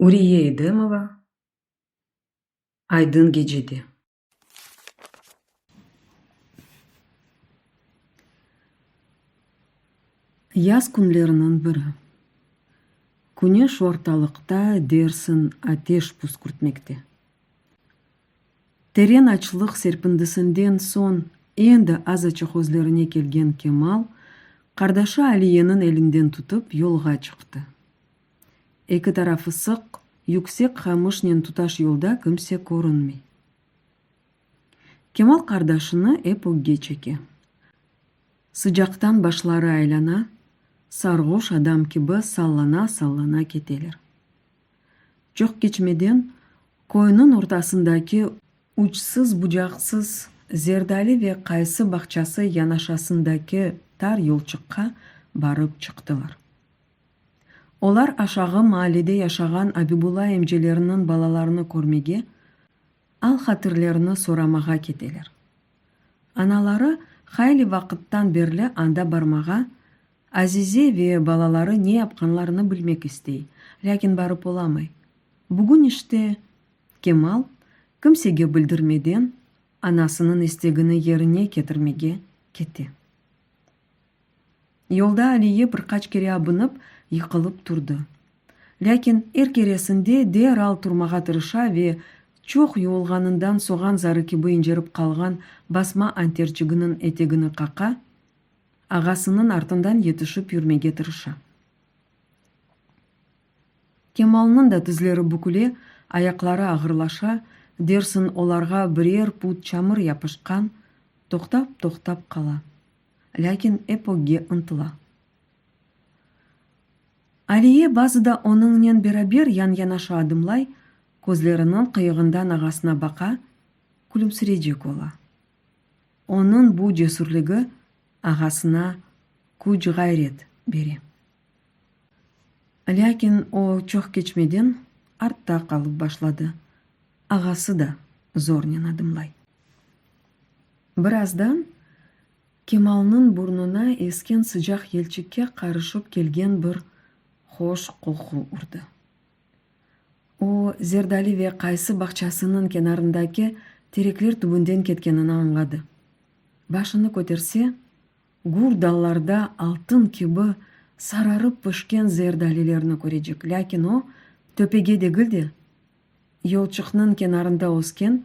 Uriye Edemova Aydın gecede. Yaz künleriniñ biri. Küneş ortalıqta dersiñ ateş püskürtmekte. Teren açlıq serpindisinden soñ endi azaçıq özlerine kelgen Kemal qardaşı Aliyeniñ elinden tutıp yolğa çıqtı. Eki tarafı sıq, yüksek qamışnen tutaş yolda kimse körünmey. Kemal qardaşını ep ögge çeke. Sıcaqtan başları aylana, sarğoş adam kibi sallana-sallana keteler. Çoq keçmeden köyniñ ortasındaki uçsız-bucaqsız zerdali ve qaysı bağçası yanaşasındaki tar yolçıqqa barıp çıqtılar. Olar aşağı maallede yaşağan Abibulla emceleriniñ balalarını körmege, al-hatirlerini soramağa keteler. Anaları hayli vaqıttan berli anda barmağa, Azize ve balaları ne yapqanlarını bilmek istey, lâkin barıp olamay. Bugün işte, Kemal, kimsege bildirmeden, anasınıñ istegini yerine ketirmege kete. Yolda Aliye bir qaç kere abınıp, yıqılıp turdı. Lâkin er keresinde deral turmağa tırışa ve çoq yuvulğanından soğan zarı kibi incerip qalğan basma anterçiginiñ etegini qaqa, ağasınıñ artından yetişip yürmege tırışa. Kemalnıñ da tizleri büküle, ayaqları ağırlaşa, dersiñ olarğa birer pud çamur yapışqan, toqtap-toqtap qala. Lâkin ep ögge ıntıla. Aliye bazıda onıñnen beraber yan-yanaşa adımlay, közleriniñ qıyığından ağasına baqa, külümsirecek ola. Onıñ bu cesürligi ağasına küç-ğayret bere. Lâkin o çoq keçmeden artta qalıp başladı, ağası da zornen adımlay. Birazdan Kemalnıñ burnuna esken sıcaq yelçikke qarışıp kelgen bir hoş qoqu urdı. O, zerdali ve qaysı bağçasınıñ kenarındaki terekler tübünden ketkenini añladı. Başını köterse, gür dallarda altın kibi sararıp pişken zerdalilerni körecek, lâkin o, töpege degil de, yolçıqnıñ kenarında ösken,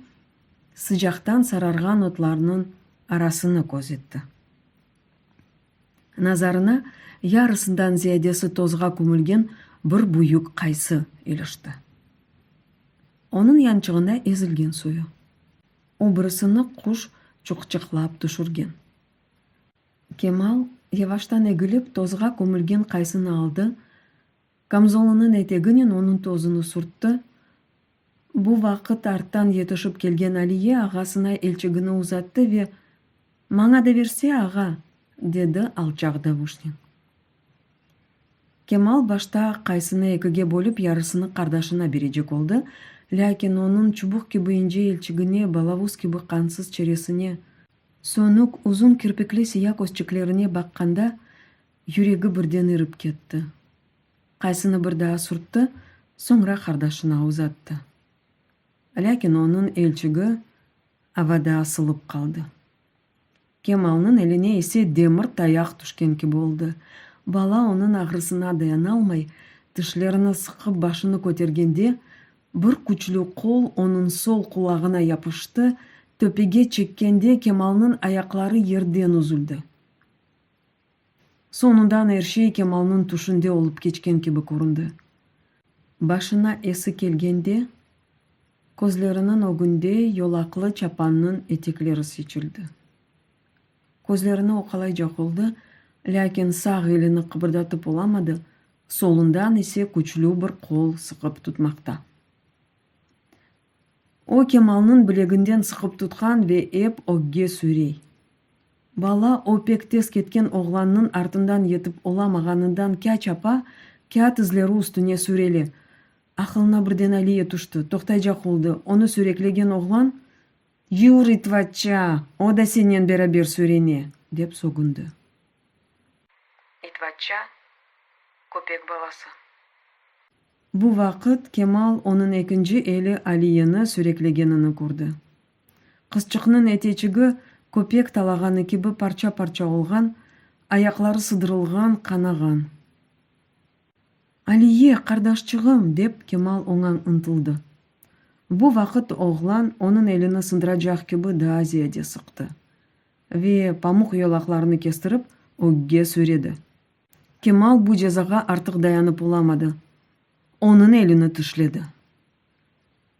sıcaqtan sararğan otlarnıñ arasını közetti. Nazarına yarısından ziyadesi tozğa kömülgen bir büyük qaysı ilişti. Onıñ yançığında ezilgen suyu. O birisini quş çuqçıqlap tüşürgen. Kemal yavaştan egilip tozğa kömülgen qaysını aldı, kamzolınıñ eteginen onıñ tozunı sürtti. Bu vaqıt arttan yetişip kelgen Aliye ağasına elçigini uzattı ve, Maña da verse, ağa, dedi alçaq davuşnen. Kemal başta qaysını ekige bölip yarısını qardaşına berecek oldı, lâkin onıñ çubuq kibi ince elçigine, balavuz kibi qansız çeresine, sönük, uzun kirpikli siya közçiklerine baqqanda yüregi birden irip ketti. Qaysını bir daa sürtti, soñra qardaşına uzattı. Lâkin onıñ elçigi avada asılıp qaldı. Kemalnıñ eline ise demir tayaq tüşken kibi oldı. Bala onıñ ağrısına dayanalmay, tişlerini sıqıp başını kötergende, bir küçlü qol onıñ sol qulağına yapıştı, töpege çekkende Kemalnıñ ayaqları yerden üzüldi. Soñundan er şey Kemalnıñ tüşünde olıp keçken kibi köründi. Başına esi kelgende, közleriniñ ögünde yolaqlı çapannıñ etekleri seçildi. Közlerini oqalaycaq oldı, lâkin sağ elini qıbırdatıp olamadı, solundan ise küçlü bir qol sıqıp tutmaqta. O, Kemalnıñ bileginden sıqıp tutqan ve ep ögge süyrey. Bala o pek tez ketken oğlannıñ artından yetip olamağanından kâ çapa, kâ tizleri üstüne sürele. Aqılına birden Aliye tüşti, toqtaycaq oldı. Onı süreklegen oğlan, Yur, itvatça, o da sennen beraber sürene, dep sögündi. İtvatça, köpek balası. Bu vaqıt Kemal onıñ ekinci eli Aliyeni süreklegenini kördi. Qızçıqnıñ eteçigi köpek talağanı kibi parça-parça olğan, ayaqları sıdırılğan, qanağan. Aliye, qardaşçığım! dep Kemal oña ıntıldı. Bu vaqıt oğlan onıñ elini sındıracaq kibi daa ziyade sıqtı ve pamuq yolaqlarını kestirip, ögge süredi. Kemal bu cezağa artıq dayanıp olamadı, onıñ elini tişledi.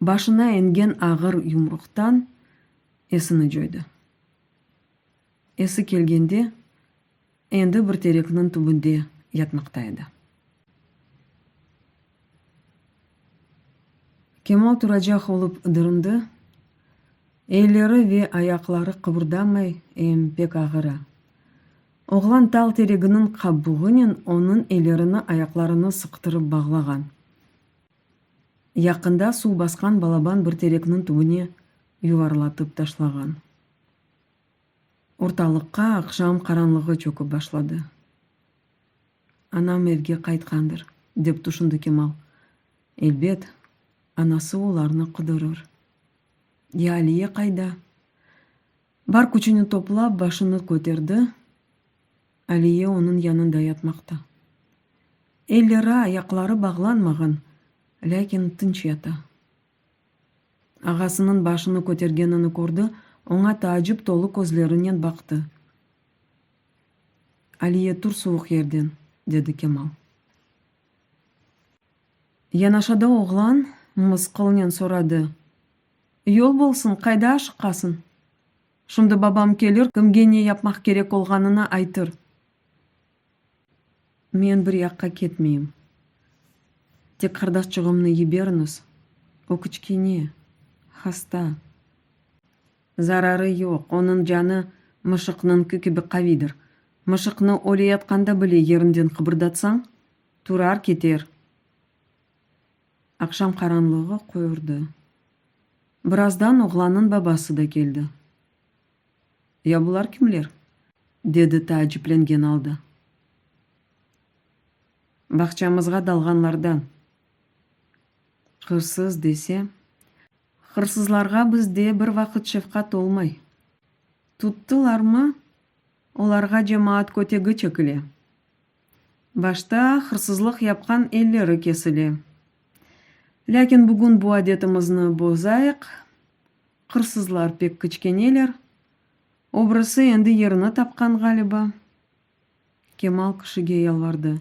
Başına engen ağır yumruqtan esini coydı. Esi kelgende, endi bir terekniñ tübünde yatmaqta edi. Kemal turacaq olıp ıdırındı, elleri ve ayaqları qıbırdamay, em pek ağıra. Oğlan tal tereginiñ qabuğınen onıñ ellerini, ayaqlarını sıqtırıp bağlağan. Yaqında suv basqan balaban bir terekniñ tübüne yuvarlatıp taşlağan. Ortalıqqa aqşam qaranlığı çökip başladı. Anam evge qaytqandır, dep tüşündi Kemal. Elbet, anası olarnı qıdırır. Ya Aliye qayda? Bar küçüni toplap, başını köterdi, Aliye onıñ yanında yatmaqta. Elleri, ayaqları bağlanmağan, lâkin tınç yata. Ağasınıñ başını kötergenini kördi, oña taacip tolu közlerinen baqtı. Aliye, tur suvuq yerden, dedi Kemal. Yanaşada oğlan mısqılnen soradı, Yol bolsun, qayda aşıqasıñ? Şimdi babam kelir, kimge ne yapmaq kerek olğanını aytır. Men bir yaqqa ketmeyim. Tek qardaşçığımnı yiberiñiz, o kiçkene, hasta. Zararı yoq, onıñ canı mışıqnıñki kibi qaviydir. Mışıqnı öleyatqanda bile yerinden qıbırdatsañ, turar keter. Aqşam qaranlığı qoyurdı. Birazdan oğlannıñ babası da keldi. Ya bular kimler? dedi taaciplengen alda. Bağçamızğa dalğanlardan. Hırsız dese, hırsızlarğa bizde bir vaqıt şefqat olmay. Tuttılarmı, olarğa cemaat kötegi çekile. Başta hırsızlıq yapqan elleri kesile. Lâkin bugün bu adetimizni bozayıq, qırsızlar pek kiçkeneler, o birisi endi yerini tapqan ğaliba. Kemal kişige yalvardı,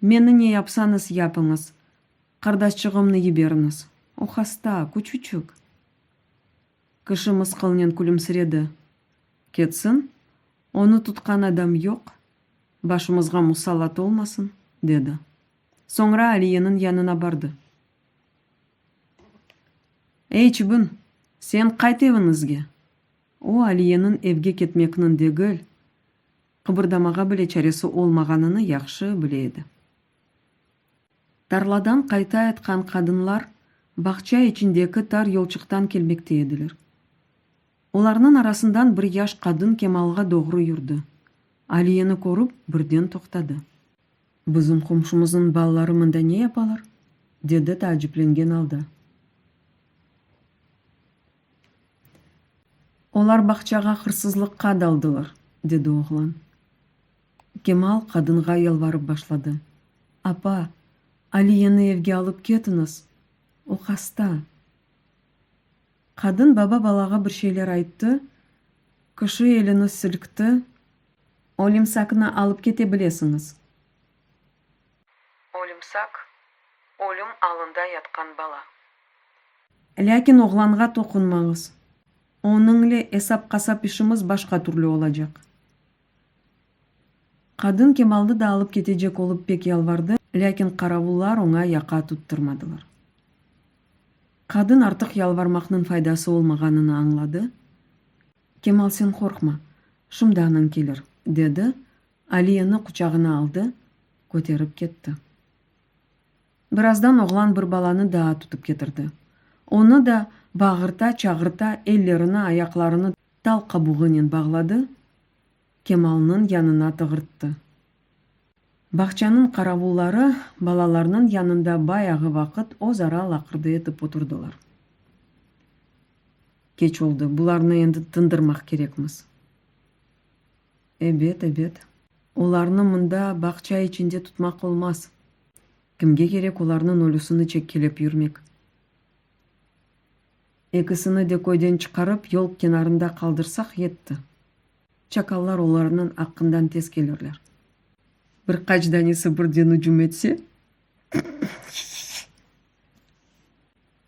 Meni ne yapsañız yapıñız, qardaşçığımnı yiberiñiz, o hasta, küçüçik. Kişi mısqılnen külümsiredi, Ketsin, onı tutqan adam yoq, başımızğa musallat olmasın, dedi. Soñra Aliyeniñ yanına bardı. Ey, çibin, sen qayt eviñizge! O, Aliyeniñ evge ketmekniñ degil, qıbırdamağa bile çaresi olmağanını yahşı bile edi. Tarladan qaytayatqan qadınlar bağça içindeki tar yolçıqtan kelmekte ediler. Olarnıñ arasından bir yaş qadın Kemalğa doğru yurdi. Aliyeni körip, birden toqtadı. Bizim qomşumıznıñ balaları mında ne yapalar? dedi taaciplengen alda. Olar bağçağa hırsızlıqqa daldılar, dedi oğlan. Kemal qadınğa yalvarıp başladı. Apa, Aliyeni evge alıp ketiñiz, o hasta. Qadın baba balağa bir şeyler ayttı, kişi elini silkti, Ölümsaknı alıp kete bilesiñiz. Ölümsak, ölüm alında yatqan bala. Lâkin oğlanğa toqunmañız. Onıñle esap-qasap işimiz başqa türlü olacaq. Qadın Kemalnı da alıp ketecek olıp pek yalvardı, lâkin qaravullar oña yaqa tuttırmadılar. Qadın artıq yalvarmaqnıñ faydası olmağanını añladı. Kemal, sen qorqma, şimdi anañ kelir, dedi, Aliyeni quçağına aldı, köterip ketti. Birazdan oğlan bir balanı daa tutıp ketirdi. Onı da bağırta-çağırta ellerini, ayaqlarını tal qabuğınen bağladı, Kemalnıñ yanına tığırttı. Bağçanıñ qaravulları balalarnıñ yanında bayağı vaqıt özara laqırdı etip oturdılar. Keç oldı, bularnı endi tındırmaq kerekmiz. Ebet, ebet. Olarnı mında, bağça içinde tutmaq olmaz. Kimge kerek olarnıñ ölüsini çekkelep yürmek? Ekisini de köyden çıqarıp, yol kenarında qaldırsaq yetti. Çakallar olarnıñ aqqından tez kelirler. Bir qaç danesi birden ücüm etse?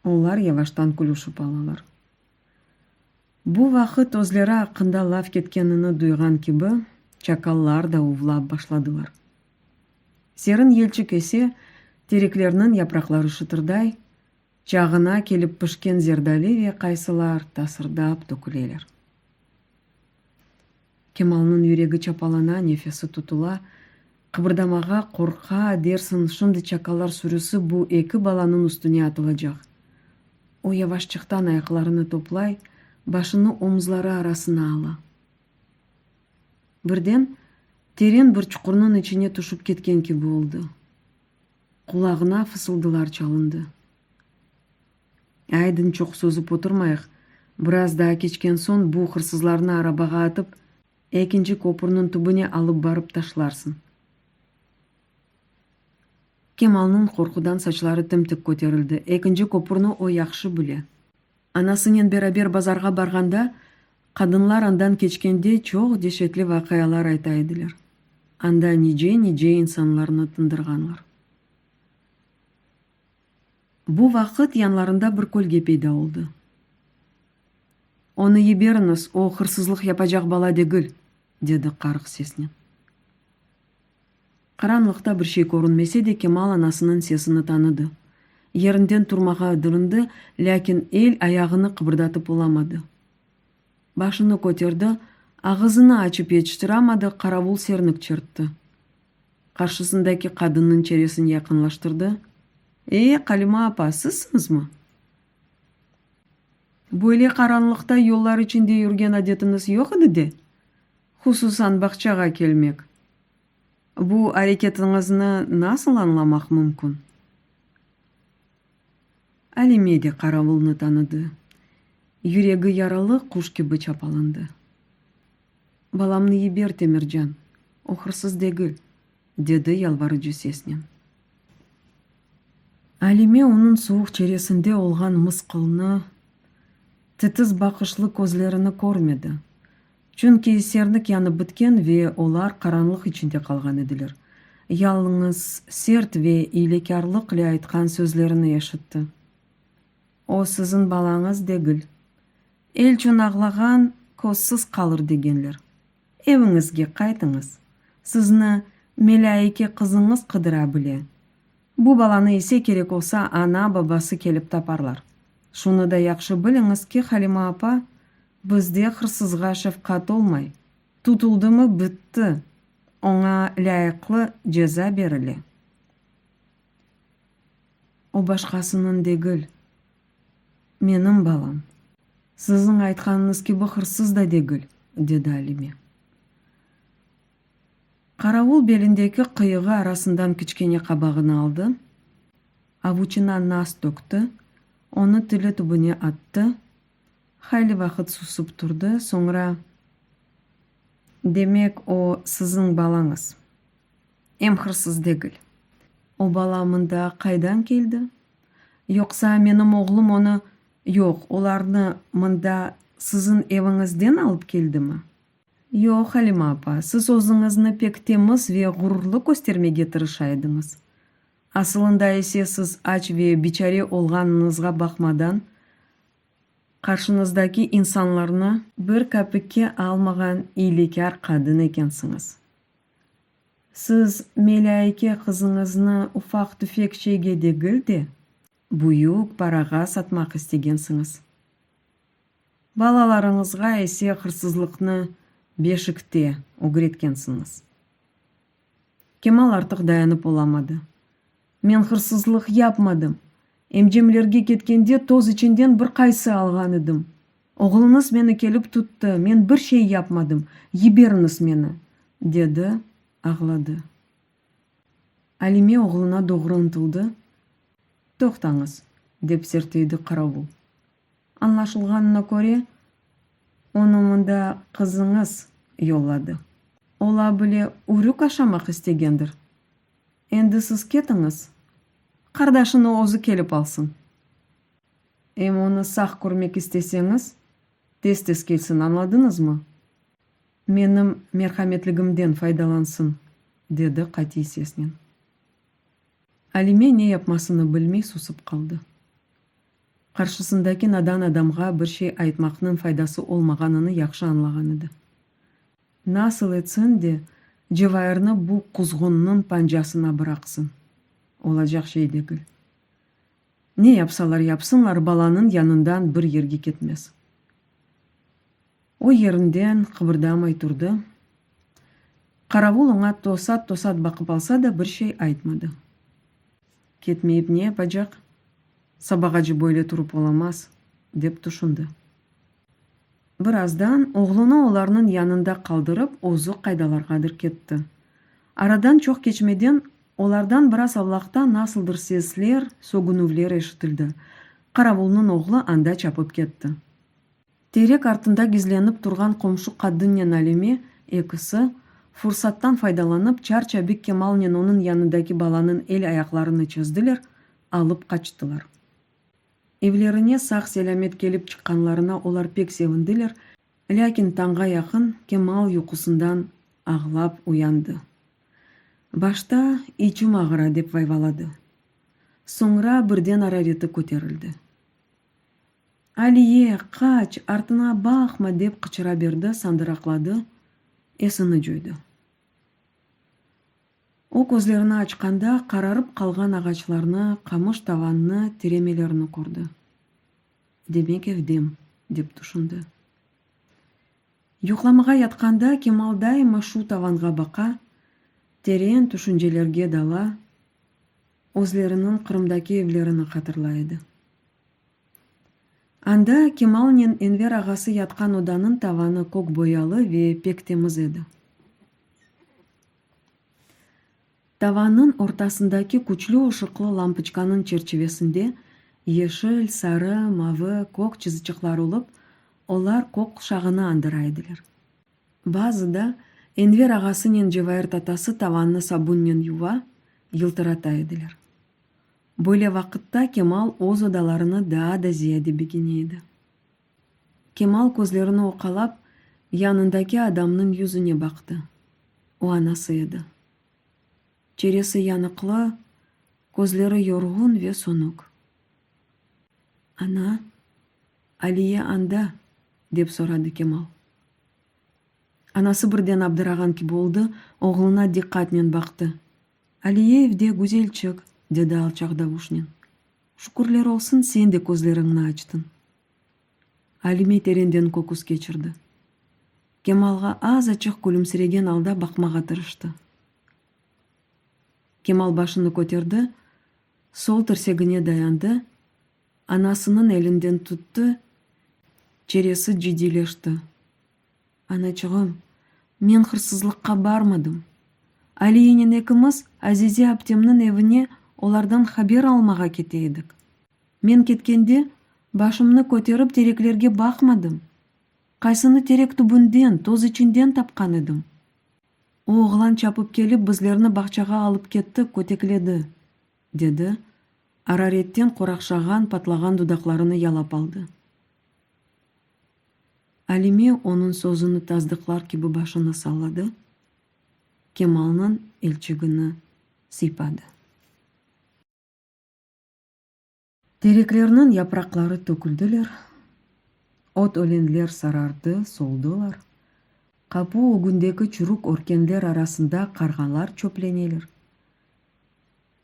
Olar yavaştan külüşip alalar. Bu vaqıt özleri aqqında laf ketkenini duyğan kibi, çakallar da uvlap başladılar. Serin yelçik ese, tereklerniñ yapraqları şıtırday, çağına kelip pişken zerdali ve qaysılar tasırdap töküleler. Kemalnıñ yüregi çapalana, nefesi tutula, qıbırdamağa qorqa, dersiñ, şimdi çakallar sürüsi bu eki balanıñ üstüne atılacaq. O yavaşçıqtan ayaqlarını toplay, başını omuzları arasına ala. Birden teren bir çuqurnıñ içine tüşip ketken kibi oldı. Qulağına fısıldılar çalındı. Aydın çoq sozıp oturmayıq, biraz daa keçken soñ bu hırsızlarnı arabağa atıp, ekinci köpürniñ tübüne alıp barıp taşlarsıñ. Kemalnıñ qorqudan saçları tim-tik köterildi. Ekinci köpürni o yahşı bile. Anasınen beraber bazarğa barğanda, qadınlar andan keçkende çoq deşetli vaqialar ayta ediler. Anda nice-nice insanlarnı tındırğanlar. Bu vaqıt yanlarında bir kölge peyda oldı. Onı yiberiñiz, o hırsızlıq yapacaq bala degil, dedi qarıq sesnen. Qaranlıqta bir şey körünmese de, Kemal anasınıñ sesini tanıdı. Yerinden turmağa ıdırındı, lâkin el ayağını qıbırdatıp olamadı. Başını köterdi, ağızını açıp yetiştiramadı, qaravul sernik çertti. Qarşısındaki qadınnıñ çeresini yaqınlaştırdı, E, Qalima apa, sizsiñizmi? Böyle qaranlıqta yollar içinde yürgen adetiñiz yoq edi de? Hususan bağçağa kelmek. Bu areketiñizni nasıl añlamaq mümkün? Alime de qaravulnı tanıdı. Yüregi yaralı quş kibi çapalandı. Balamnı yiber, Temircan, o hırsız degil, dedi yalvarıcı sesnen. Alime onıñ suvuq çeresinde olğan mısqılnı, titis baqışlı közlerini körmedi, çünki sernik yanıp bitken ve olar qaranlıq içinde qalğan ediler. Yalıñız sert ve iylekârlıqle aytqan sözlerini eşitti. O siziñ balañız degil. Elçün ağlağan közsüz qalır degenler. Eviñizge qaytıñız. Sizni melâike qızıñız qıdıra bile. Bu balanı ise kerek olsa ana-babası kelip taparlar. Şunı da yahşı biliñiz ki, Halima apa, bizde hırsızğa şefqat olmay. Tutuldımı, bitti. Oña lâyıqlı ceza berile. O başqasınıñ degil. Menim balam. Siziñ aytqanıñız kibi hırsız da degil, dedi Alime. Qaravul belindeki qıyığı arasından kiçkene qabağını aldı, avuçına nas tökti, onı tili tübüne attı, hayli vaqıt susıp turdı, soñra, Demek, o siziñ balañız. Em hırsız degil. O bala mında qaydan keldi? Yoqsa menim oğlum onı, yoq, olarnı mında siziñ eviñizden alıp keldimi? Yoq, Halima apa, siz özüñizni pek temiz ve ğururlı köstermege tırışa ediñiz. Asılında ise siz aç ve biçare olğanıñızğa baqmadan, qarşıñızdaki insanlarnı bir kapikke almağan iylekâr qadın ekensiñiz. Siz melâike qızıñıznı ufaq-tüfek şeyge degil de, büyük parağa satmaq istegensiñiz. Balalarıñızğa ise hırsızlıqnı beşikte ögretkensiñiz. Kemal artıq dayanıp olamadı. Men hırsızlıq yapmadım. Emcemlerge ketkende toz içinden bir qaysı alğan edim. Oğluñız meni kelip tuttı, men bir şey yapmadım, yiberiñiz meni, dedi, ağladı. Alime oğluna doğru ıntıldı. Toqtañız, dep serteydi qaravul. Añlaşılğanına köre, onı mında qızıñız yolladı. Ola bile ürük aşamaq istegendir. Endi siz ketiñiz, qardaşını özü kelip alsın. Em onı sağ körmek isteseñiz, tez-tez kelsin, añladıñızmı? Menim merhametligimden faydalansın, dedi qatiy sesnen. Alime ne yapmasını bilmey susıp qaldı. Qarşısındaki nadan adamğa bir şey aytmaqnıñ faydası olmağanını yahşı añlağan edi. Nasıl etsin de, Cevairni bu quzğunnıñ pancasına bıraqsın? Olacaq şey degil. Ne yapsalar yapsınlar, balanıñ yanından bir yerge ketmez. O yerinden qıbırdamay turdı. Qaravul oña tosat-tosat baqıp alsa da, bir şey aytmadı. Ketmeyip ne yapacaq? Sabağacı böyle turıp olamaz, dep tüşündi. Birazdan oğlunı olarnıñ yanında qaldırıp, özü qaydalarğadır ketti. Aradan çoq keçmeden, olardan biraz avlaqta nasıldır sesler, sögünüvler eşitildi. Qaravulnıñ oğlu anda çapıp ketti. Terek artında gizlenip turğan qomşu qadınnen Alime, ekisi, fursattan faydalanıp, çar-çabik Kemalnen onıñ yanındaki balanıñ el-ayaqlarını çezdiler, alıp qaçtılar. Evlerine sağ-selâmet kelip çıqqanlarına olar pek sevindiler, lâkin tañğa yaqın Kemal yuqusından ağlap uyandı. Başta içim ağıra dep vayvaladı. Soñra birden arareti köterildi. Aliye, qaç, artına baqma! dep qıçıra berdi, sandıraqladı, esini coydı. O közlerini açqanda, qararıp qalğan ağaçlarnı, qamış tavannı, tiremelerni kördi. Demek evdem, dep tüşündi. Yuqlamağa yatqanda Kemal daima şu tavanğa baqa, teren tüşüncelerge dala, özleriniñ Qırımdaki evlerini hatırlay edi. Anda Kemalnen Enver ağası yatqan odanıñ tavanı kök boyalı ve pek temiz edi. Tavannıñ ortasındaki küçlü ışıqlı lampoçkanıñ çerçivesinde yeşil, sarı, mavı, kök çızıçıqlar olıp, olar kök quşağını añdıra ediler. Bazıda Enver ağasınen Cevair tatası tavannı sabunnen yuva, yıltırata ediler. Böyle vaqıtta Kemal öz odalarını daa da ziyade begene edi. Kemal közlerini oqalap, yanındaki adamnıñ yüzüne baqtı. O anası edi. Çeresi yanıqlı, közleri yorğun ve sönük. Ana, Aliye anda? dep soradı Kemal. Anası birden abdırağan kibi oldı, oğluna diqqatnen baqtı. Aliye evde, güzelçik, dedi alçaq davuşnen. Şükürler olsun, sen de közleriñni açtıñ. Alime terenden köküs keçirdi. Kemalğa azaçıq külümsiregen alda baqmağa tırıştı. Kemal başını köterdi, sol tirsegine dayandı, anasınıñ elinden tuttı, çeresi ciddiyleşti. Anaçığım, men hırsızlıqqa barmadım. Aliyenen ekimiz Azize aptemniñ evine olardan haber almağa kete edik. Men ketkende, başımnı köterip tereklerge baqmadım. Qaysını terek tübünden, toz içinden tapqan edim. O oğlan çapıp kelip bizlerni bağçağa alıp ketti, kötekledi, dedi, araretten qoraqşağan, patlağan dudaqlarını yalap aldı. Alime onıñ sözüni tasdıqlar kibi başını salladı, Kemalnıñ elçigini sıypadı. Tereklerniñ yapraqları töküldiler, ot-ölenler sarardı, soldılar, qapu ögündeki çürük örkenler arasında qarğalar çöpleneler.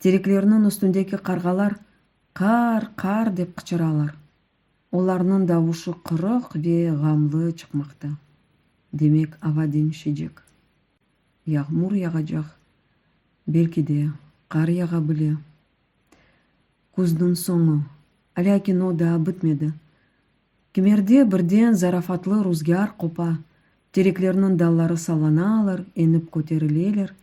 Tereklerniñ üstündeki qarğalar qar, qar dep qıçıralar. Olarnıñ davuşı qırıq ve ğamlı çıqmaqta. Demek, ava deñişecek. Yağmur yağacaq, belki de, qar yağa bile. Küzniñ soñu, lâkin o daa bitmedi. Kimerde birden zarafatlı ruzgâr qopa, tereklerniñ dalları sallanalar, enip köterileler.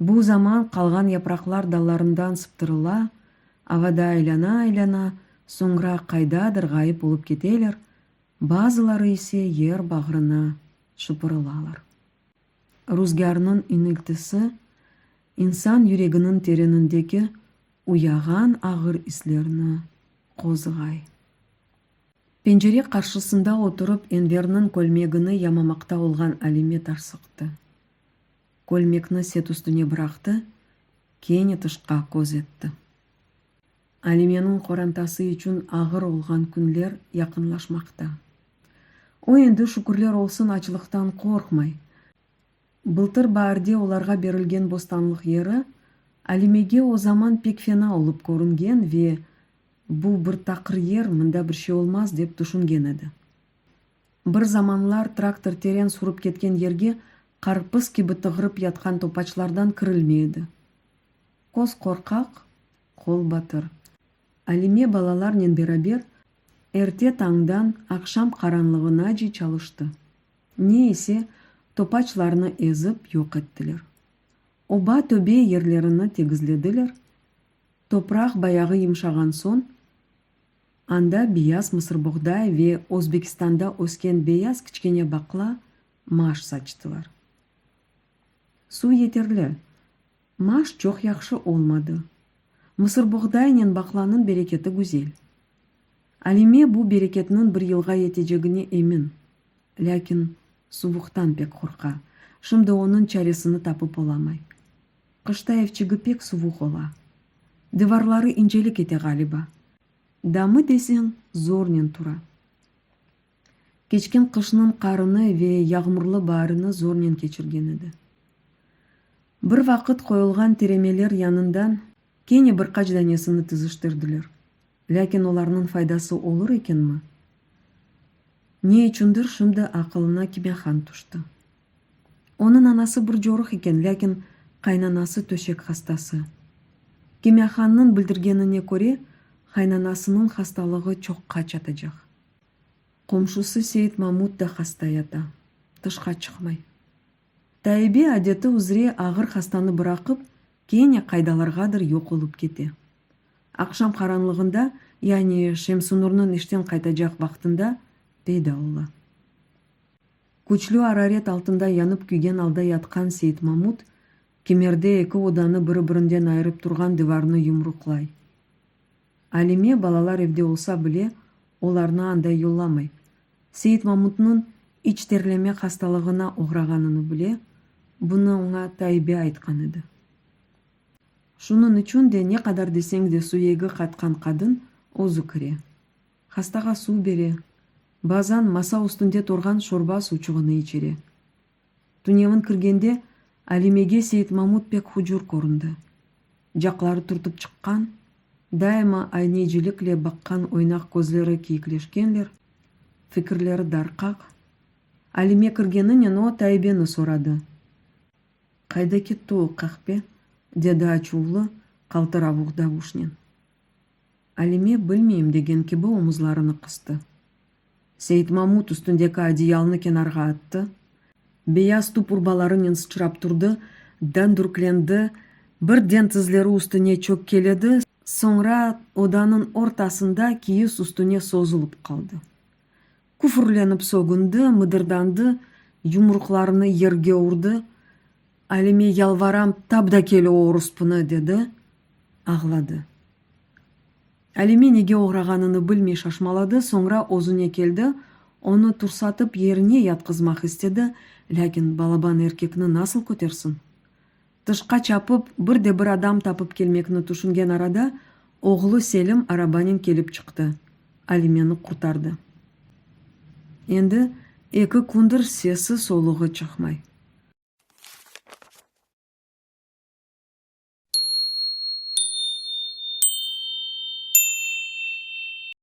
Bu zaman qalğan yapraqlar dallarından sıptırıla, avada aylana-aylana, soñra qaydadır ğayıp olıp keteler, bazıları ise yer bağrına şıpırılalar. Ruzgârnıñ iñiltisi insan yüreginiñ terenindeki uyağan ağır islerni qozğay. Pencere qarşısında oturıp Enverniñ kölmegini yamamaqta olğan Alime tarsıqtı. Kölmekni set üstüne bıraqtı, kene tışqa köz etti. Alimeniñ qorantası içün ağır olğan künler yaqınlaşmaqta. O endi, şükürler olsun, açlıqtan qorqmay. Bıltır baarde olarğa berilgen bostanlıq yeri Alimege o zaman pek fena olıp körüngen ve bu bir taqır yer, mında bir şey olmaz, dep tüşüngen edi. Bir zamanlar traktor teren sürip ketken yerge qarpız kibi tığırıp yatqan topaçlardan kirilmey edi. Köz qorqaq, qol batır. Alime balalarnen beraber erte tañdan aqşam qaranlığınace çalıştı. Ne ise, topaçlarnı ezip yoq ettiler. Oba-töbe yerlerini tegizlediler, topraq bayağı yımşağan soñ, anda beyaz mısırboğday ve Özbekistanda ösken beyaz kiçkene baqla maş saçtılar. Suv yeterli, maş çoq yahşı olmadı. Mısırboğdaynen baqlanıñ bereketi güzel. Alime bu bereketniñ bir yılğa yetecegine emin. Lâkin suvuqtan pek qorqa, şimdi onıñ çaresini tapıp olamay. Qışta evçigi pek suvuq ola. Divarları incelik ete ğaliba. Damı deseñ zornen tura. Keçken qışnıñ qarını ve yağmurlı baarini zornen keçirgen edi. Bir vaqıt qoyulğan tiremeler yanından kene bir qaç danesini tiziştirdiler. Lâkin olarnıñ faydası olur ekenmi? Ne içündir şimdi aqılına Kimehan tüşti. Onıñ anası bir coruq eken, lâkin qaynanası töşek hastası. Kimâhannıñ bildirgenine köre, qaynanasınıñ hastalığı çoqqa çatacaq. Qomşusı Seit Mamut da hasta yata, tışqa çıqmay. Taibe adeti üzre ağır hastanı bıraqıp, kene qaydalarğadır yoq olıp kete. Aqşam qaranlığında, yani Şemsunurnıñ işten qaytacaq vaqtında peyda ola. Küçlü araret altında yanıp küygen alda yatqan Seit-Mamut kimerde eki odanı biri-birinden ayırıp turğan divarnı yumruqlay. Alime balalar evde olsa bile, olarnı anda yollamay. Seit-Mamutnıñ iç terleme hastalığına oğrağanını bile, bunı oña Taibe aytqan edi. Şunıñ içün de ne qadar deseñ de suyegi qatqan qadın özü kire. Hastağa suv bere, bazan masa üstünde turğan şorba suvçuğını içire. Tünevin kirgende Alimege Seit-Mamut pek hucur köründi. Caqları türtip çıqqan, daima aynecilikle baqqan oynaq közleri kiyikleşkenler, fikirleri darqaq. Alime kirgeninen o, Taibeni soradı. Qayda ketti o qahpe? dedi açuvlı, qaltıravuq davuşnen. Alime bilmeyim degen kibi omuzlarını qıstı. Seit-Mamut üstündeki adiyalnı kenarğa attı, beyaz tup urbalarınen sıçrap turdı, dandürklendi, birden tizleri üstüne çökkeledi, soñra odanıñ ortasında kiyiz üstüne sozulıp qaldı. Küfürlenip sögündi, mıdırdandı, yumruqlarını yerge urdı, Alime, yalvaram, tap da kel o oruspını, dedi, ağladı. Alime nege oğrağanını bilmey şaşmaladı, soñra özüne keldi, onı tursatıp yerine yatqızmaq istedi, lâkin balaban erkekni nasıl kötersin? Tışqa çapıp, bir de bir adam tapıp kelmekni tüşüngen arada, oğlu Selim arabanen kelip çıqtı, Alimeni qurtardı. Endi eki kündir sesi-soluğı çıqmay.